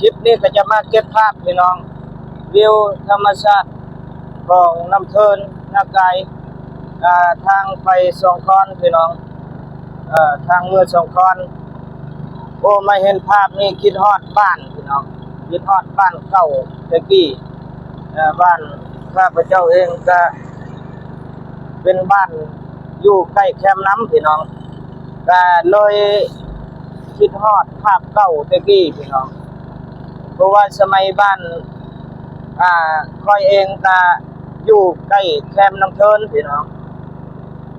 ຄລິບນີ້ກໍຈະມາເກັບພາບພີ່ນ້ອງ ວິວທຳມະຊາດຂອງນ້ຳເທີນນາກາຍ ອ່າ ທາງໄປສອງຄອນພີ່ນ້ອງ ເອີ ທາງເມືອສອງຄອນ. ໂອ້ ມາເຫັນພາບນີ້ຄິດຮອດບ້ານພີ່ນ້ອງ ຄິດຮອດບ້ານເກົ່າແຕ່ກີ້. ເອີ ບ້ານຂ້າພະເຈົ້າເອງກະເປັນບ້ານຢູ່ໃກ້ແຄມນ້ຳພີ່ນ້ອງ ກະເລີຍຄິດຮອດພາບເກົ່າແຕ່ກີ້ພີ່ນ້ອງ. ເພາະວ່າສະໄໝບ້ານ ອ່າ ຂ້ອຍເອງກະຢູ່ໃກ້ແຄມນ້ຳເທີນພີ່ນ້ອງ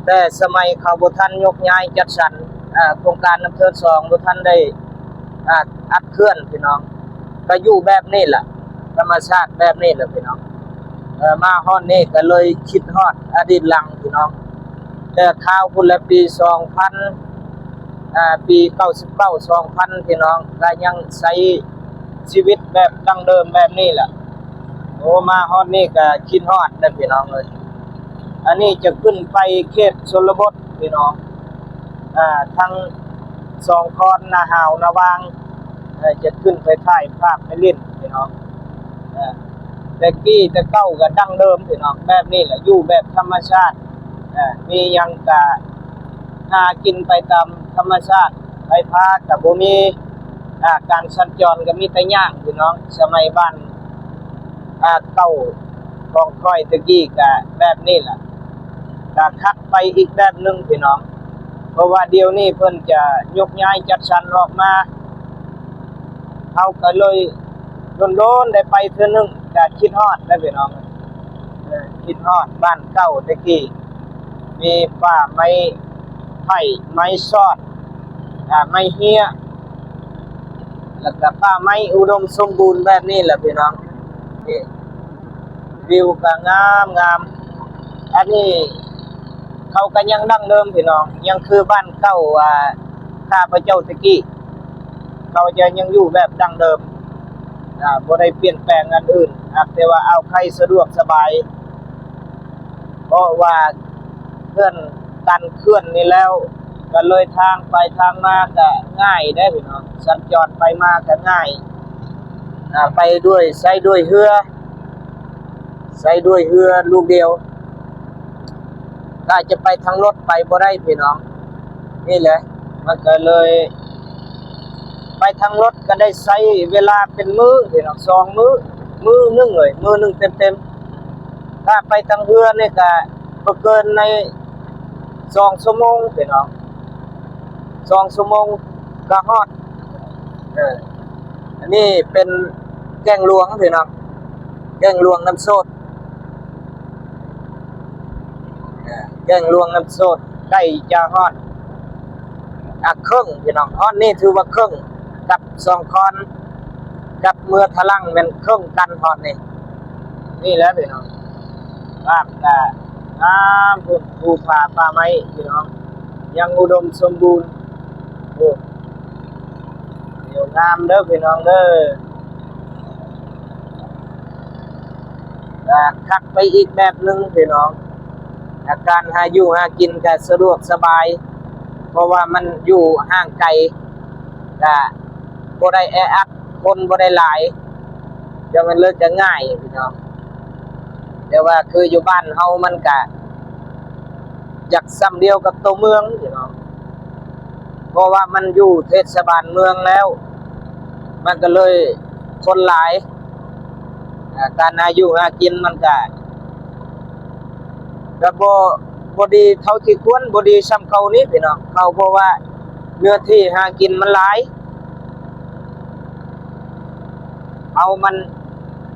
ແຕ່ສະໄໝເຂົາບໍ່ທັນຍົກຍ້າຍຈັດສັນ ອ່າ ໂຄງການນ້ຳເທີນສອງບໍ່ທັນໄດ້ ອ່າ ອັດເຄື່ອນພີ່ນ້ອງ ກໍຢູ່ແບບນີ້ລະ ທຳມະຊາດແບບນີ້ລະພີ່ນ້ອງ. ເອີ ມາຮອດນີ້ກໍເລີຍຄິດຮອດອະດີດຫຼັງພີ່ນ້ອງ ແຕ່ຄາວພຸ້ນແຫຼະ ປີສອງພັນ ອ່າ ປີເກົ້າສິບເກົ້າ ສອງພັນ ພີ່ນ້ອງ ກໍຍັງໃຊ້ຊີວິດແບບດັ້ງເດີມແບບນີ້ລະ. ໂອ້ ມາຮອດນີ້ກໍຄິດຮອດເດີພີ່ນ້ອງເອີຍ. ອັນນີ້ຈະຂຶ້ນໄປເຂດຊົນນະບົດພີ່ນ້ອງ ອ່າ ທັງສອງຄອນ ນາຫາວ ນາຫວ່າງ ເອີ ຈະຂຶ້ນໄປຖ່າຍພາບໄປຫຼິ້ນພີ່ນ້ອງ. ເອີ ແຕ່ກີ້ແຕ່ເກົ່າກໍດັ້ງເດີມພີ່ນ້ອງ ແບບນີ້ແຫຼະ ຢູ່ແບບທຳມະຊາດ ເອີ ມີຫຍັງກະຫາກິນໄປຕາມທຳມະຊາດ ໄຟຟ້າກະບໍ່ມີ ອ່າ ການສັນຈອນກະມີແຕ່ຍ່າງພີ່ນ້ອງ. ສະໄໝບ້ານ ອ່າ ເກົ່າຂອງຂ້ອຍແຕ່ກີ້ກະແບບນີ້ລະ ກະຄັກໄປອີກແບບໜຶ່ງພີ່ນ້ອງ ເພາະວ່າດຽວນີ້ເພິ່ນຈະຍົກຍ້າຍຈັດສັນອອກມາ ເຮົາກໍເລີຍດົນໆໄດ້ໄປເທື່ອໜຶ່ງ ກໍຄິດຮອດເດ້ພີ່ນ້ອງ ເອີ ຄິດຮອດບ້ານເກົ່າແຕ່ກີ້ ມີປ່າໄມ້ໄຜ່ ໄມ້ຊອດ ອ່າ ໄມ້ເຮ້ຍ ແລ້ວກໍປ່າໄມ້ອຸດົມສົມບູນແບບນີ້ແຫຼະພີ່ນ້ອງ. ນີ້ ວິວກໍງາມໆ ອັນນີ້ເຂົາກໍຍັງດັ້ງເດີມພີ່ນ້ອງ ຍັງຄືບ້ານເກົ່າ ອ່າ ຂ້າພະເຈົ້າແຕ່ກີ້ ເຂົາຈະຍັງຢູ່ແບບດັ້ງເດີມ ອ່າ ບໍ່ໄດ້ປ່ຽນແປງອັນອື່ນ ຫາກແຕ່ວ່າເອົາໃຫ້ສະດວກສະບາຍ ເພາະວ່າເຮືອນກັນເຂື່ອນນີ້ແລ້ວ ກໍເລີຍທາງໄປທາງມາກໍງ່າຍເດ້ພີ່ນ້ອງ ສັນຈອນໄປມາກໍງ່າຍ ອ່າ ໄປດ້ວຍ ໃຊ້ດ້ວຍເຮືອ ໃຊ້ດ້ວຍເຮືອລູກດຽວ ຖ້າຈະໄປທາງລົດໄປບໍ່ໄດ້ພີ່ນ້ອງ. ນີ້ແຫຼະ ມັນກໍເລີຍ ໄປທາງລົດກໍໄດ້ໃຊ້ເວລາເປັນມື້ພີ່ນ້ອງ ສອງມື້ ມື້ໜຶ່ງເລີຍ ມື້ໜຶ່ງເຕັມໆ. ຖ້າໄປທາງເຮືອນີ້ກໍບໍ່ເກີນໃນສອງຊົ່ວໂມງພີ່ນ້ອງ ສອງຊົ່ວໂມງກໍຮອດ. ເອີ ອັນນີ້ເປັນແກ້ງຫຼວງພີ່ນ້ອງ ແກ້ງຫຼວງນ້ຳໂຊດ ເອີ ແກ້ງຫຼວງນ້ຳໂຊດ ໃກ້ຈະຮອດ ອ່າ ເຄິ່ງພີ່ນ້ອງ ຮອດນີ້ຖືວ່າເຄິ່ງ ກັບສອງຄອນ ກັບເມືອທະລັງແມ່ນເຄິ່ງກັນຮອດນີ້. ນີ້ແຫຼະພີ່ນ້ອງ ນ້ຳກະງາມພຸ້ນ ພູຜາປ່າໄມ້ພີ່ນ້ອງ ຍັງອຸດົມສົມບູນ. ໂອ້ ວິວງາມເດີພີ່ນ້ອງເດີ ກໍຄັກໄປອີກແບບໜຶ່ງພີ່ນ້ອງ ການຫາຢູ່ຫາກິນກໍສະດວກສະບາຍ ເພາະວ່າມັນຢູ່ຫ່າງໄກ ກະບໍ່ໄດ້ແອອັດ ຄົນບໍ່ໄດ້ຫຼາຍ ຈັ່ງມັນເລີຍຈະງ່າຍພີ່ນ້ອງ. ແຕ່ວ່າຄືຢູ່ບ້ານເຮົາມັນກະຢາກສ່ຳດຽວກັບໂຕເມືອງພີ່ນ້ອງ ເພາະວ່າມັນຢູ່ເທດສະບານເມືອງແລ້ວ ມັນກໍເລີຍຄົນຫຼາຍ ການຫາຢູ່ຫາກິນມັນກະ ກໍບໍ່ ບໍ່ດີເທົ່າທີ່ຄວນ ບໍ່ດີສ່ຳເກົ່ານີ້ພີ່ນ້ອງ ເຂົາເພາະວ່າເນື້ອທີ່ຫາກິນມັນຫຼາຍ ເຮົາມັນ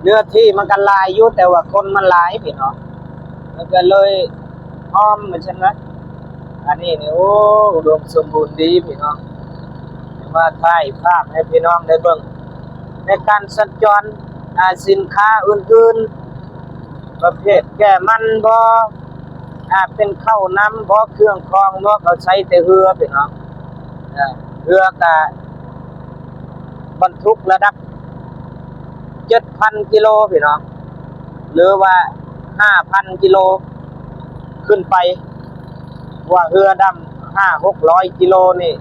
ເນື້ອທີ່ມັນກໍຫຼາຍຢູ່ ແຕ່ວ່າຄົນມັນຫຼາຍພີ່ນ້ອງ ມັນກໍເລີຍຫອມ ວ່າຊັ້ນນະ. ອັນນີ້ນີ້ ໂອ້ ອຸດົມສົມບູນດີພີ່ນ້ອງ ມາຖ່າຍພາບໃຫ້ພີ່ນ້ອງໄດ້ເບິ່ງ ໃນການສັນຈອນ ອ່າ ສິນຄ້າອື່ນໆ ປະເພດແກ້ມັນບໍ ອ່າ ເປັນເຂົ້ານຳບໍ ເຄື່ອງຂອງບໍ ເຂົາໃຊ້ແຕ່ເຮືອພີ່ນ້ອງ ເຮືອກະບັນທຸກລະດັບເຈັດພັນກິໂລພີ່ນ້ອງ ຫຼືວ່າຫ້າພັນກິໂລຂຶ້ນໄປ ວ່າເຮືອດຳຫ້າຫົກຮ້ອຍກິໂລນີ້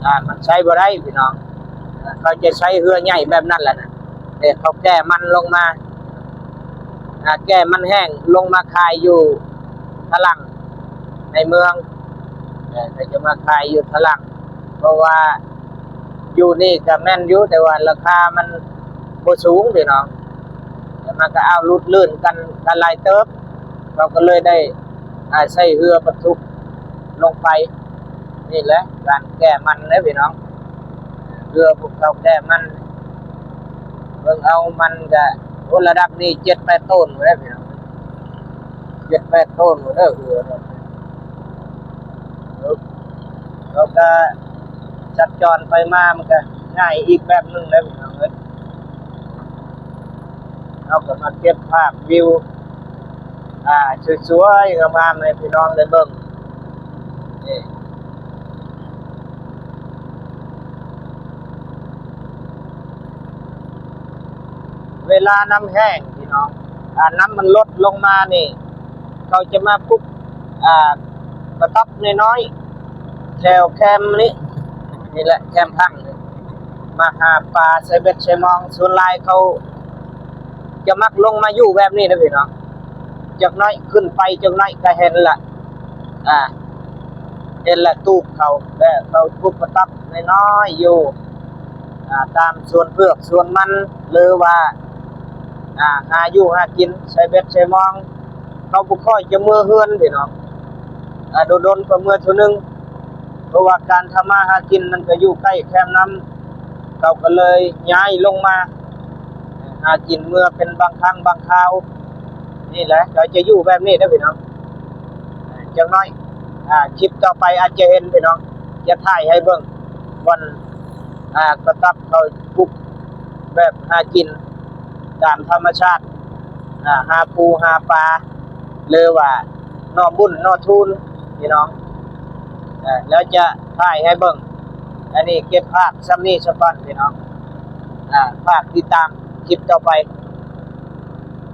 ອ່າ ມັນໃຊ້ບໍ່ໄດ້ພີ່ນ້ອງ. ເຂົາຈະໃຊ້ເຮືອໃຫຍ່ແບບນັ້ນແຫຼະນະ ແຕ່ເຂົາແກ່ມັນລົງມາ ອ່າ ແກ່ມັນແຫ້ງລົງມາຂາຍຢູ່ທາງຫຼັງໃນເມືອງ ເອີ ເຂົາຈະມາຂາຍຢູ່ທາງຫຼັງ ເພາະວ່າຢູ່ນີ້ກໍແມ່ນຢູ່ ແຕ່ວ່າລາຄາມັນບໍ່ສູງພີ່ນ້ອງ ແລ້ວມັນກໍເອົາຫຼຸດລື່ນກັນ ກັນຫຼາຍເຕີບ ເຂົາກໍເລີຍໄດ້ ອ່າ ໃຊ້ເຮືອບັນທຸກລົງໄປ. ນີ້ແຫຼະການແກ່ມັນເດ້ພີ່ນ້ອງ ເຮືອພວກເຂົາແກ່ມັນ ເບິ່ງເອົາມັນກະ ໂອ້ ລະດັບນີ້ເຈັດແປດໂຕນພຸ້ນເດ້ພີ່ນ້ອງ ເຈັດແປດໂຕນພຸ້ນເດີເຮືອ ເຮົາກະສັນຈອນໄປມາມັນກະງ່າຍອີກແບບໜຶ່ງເດ້ພີ່ນ້ອງເອີຍ. ເຮົາກໍມາເກັບພາບວິວ ອ່າ ສວຍໆງາມໆໃຫ້ພີ່ນ້ອງໄດ້ເບິ່ງ ນີ້ ເວລານ້ຳແຫ້ງພີ່ນ້ອງ ອ່າ ນ້ຳມັນລົດລົງມານີ້ ເຂົາຈະມາປຸກ ອ່າ ກະຕັບນ້ອຍໆ ແຖວແຄມນີ້ ນີ້ແຫຼະ ແຄມພັງນີ້ ມາຫາປາ ໃສ່ເບັດໃສ່ມອງ ສ່ວນຫຼາຍເຂົາຈະມັກລົງມາຢູ່ແບບນີ້ນະພີ່ນ້ອງ ຈັກໜ້ອຍຂຶ້ນໄປຈັກໜ້ອຍກະເຫັນລະ ອ່າ ເຫັນລະຕູບເຂົາ ແລະເຂົາປຸກກະຕັບນ້ອຍໆຢູ່ ອ່າ ຕາມສວນເຜືອກສວນມັນ ຫຼືວ່າ ອ່າ ຫາຢູ່ຫາກິນ ໃສ່ເບັດໃສ່ມອງ ເຂົາບໍ່ຄ່ອຍຈະເມືອເຮືອນພີ່ນ້ອງ ອ່າ ດົນໆກໍເມືອເທື່ອໜຶ່ງ ເພາະວ່າການທຳມາຫາກິນມັນກໍຢູ່ໃກ້ແຄມນ້ຳ ເຂົາກໍເລີຍຍ້າຍລົງມາຫາກິນເມືອເປັນບາງຄັ້ງບາງຄາວ ນີ້ແຫຼະ ເຂົາຈະຢູ່ແບບນີ້ເດີພີ່ນ້ອງ ຈັກໜ້ອຍ ອ່າ ຄລິບຕໍ່ໄປອາດຈະເຫັນພີ່ນ້ອງ ຈະຖ່າຍໃຫ້ເບິ່ງບ່ອນ ອ່າ ກະຕັບເຂົາປຸກແບບຫາກິນຕາມທຳມະຊາດ ອ່າ ຫາປູຫາປາ ຫຼືວ່າໜໍ່ບຸນໜໍ່ທູນພີ່ນ້ອງ ເອີ ແລ້ວຈະຖ່າຍໃຫ້ເບິ່ງ ອັນນີ້ເກັບພາບຊ່ຳນີ້ສາກ່ອນພີ່ນ້ອງ ອ່າ ຝາກຕິດຕາມຄລິບຕໍ່ໄປ.